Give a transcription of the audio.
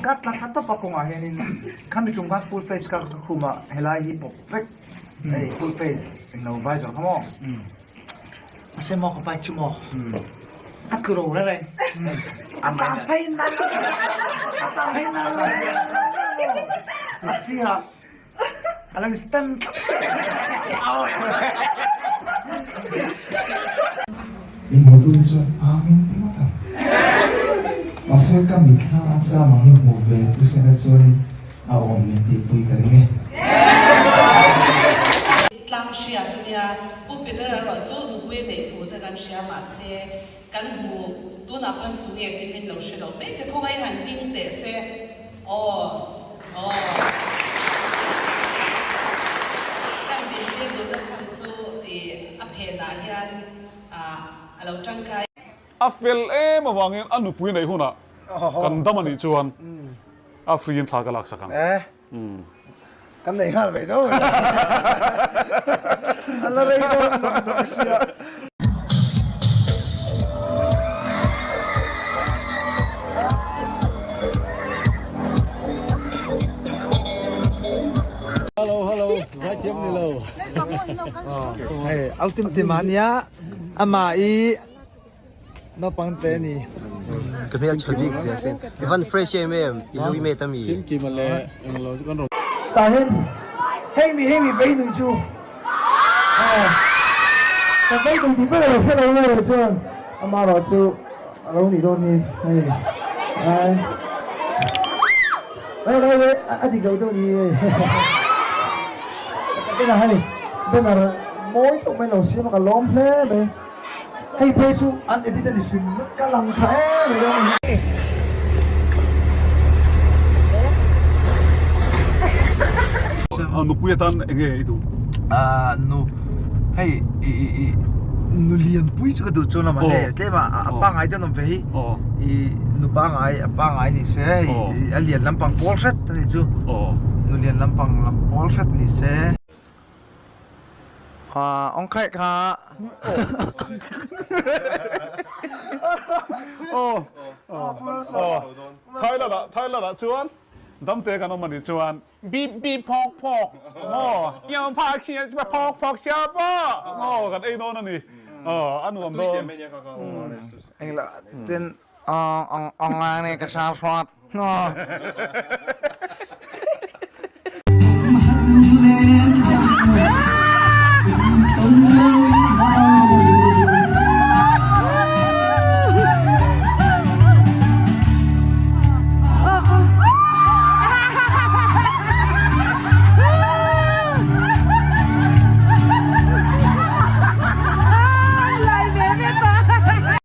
Ka tla thla tawp a kawngah hianin khami tum khan full face ka khum a helai hi pawp vek hei full face englo visor kha maw mahse maw ka bike chu maw a tlu ro reng reng a tlan phei nal a tlan phei nal a sirah a lo stand tlat. Min hmutu hi chuan Amen ti ngawt ang. Mahse ka mitthla a cham ang hi hmuh ve chu sela chuanin a awm min tihpui ka ring e. Tlang hriat a nia, Pu Peter erawh chu nupui a neih thu te kan hria mahse kan hmu tunah khan tunge tih kha in lo hre lo mai the khawngaih han ding teh se aw aw kan din tir duhna chhan chu ih a phenah hian ah a lo tangkai. A fel em avangin a nupui neih hunah kan dam a nih chuan a free in thla ka laksak ang. Kan nei nghal mai dawn. A la rei dawn bawk sia. Hello hello zaithiam ni lo. Hei au tim tim a nia ama i Naupang te ni. Ka hmel tha bik zia thleng. I van fresh em em, i lui met ami. Kim kim a le englo chu kan rawn. Tah hian hei mi hei mi vei nui chu ka vei nui tih ber a lo hre lo le chuan amaherawh chu a lo nih dawn hi hei ai ai ai a dik lo deuh ni hei banner hei banner mawi tawk mai lo siam a ka lawm hle mai. Hei phei chu an edit a ni hrim ka lang tha em mai dawn a ni. Nupui atan enge i duh? Ah nu hei i i i nu lianpui chu ka duh chuan lamah hei tlem a a pangai deuh nawm ve hi i nu pangai a pangai ni se a lian lampang pawl hret a ni chu nu lian lampang lam pawl hret ni se. Ong khaih kha. Thailand ah Thailand ah chuan damte kan awm anih chuan bip bip phawk phawk maw iang pha khi phawk phawk sia pa maw kan ei dawn ani a nuam dawn. Engla tin ong ong ong ngai ka sa hrawt.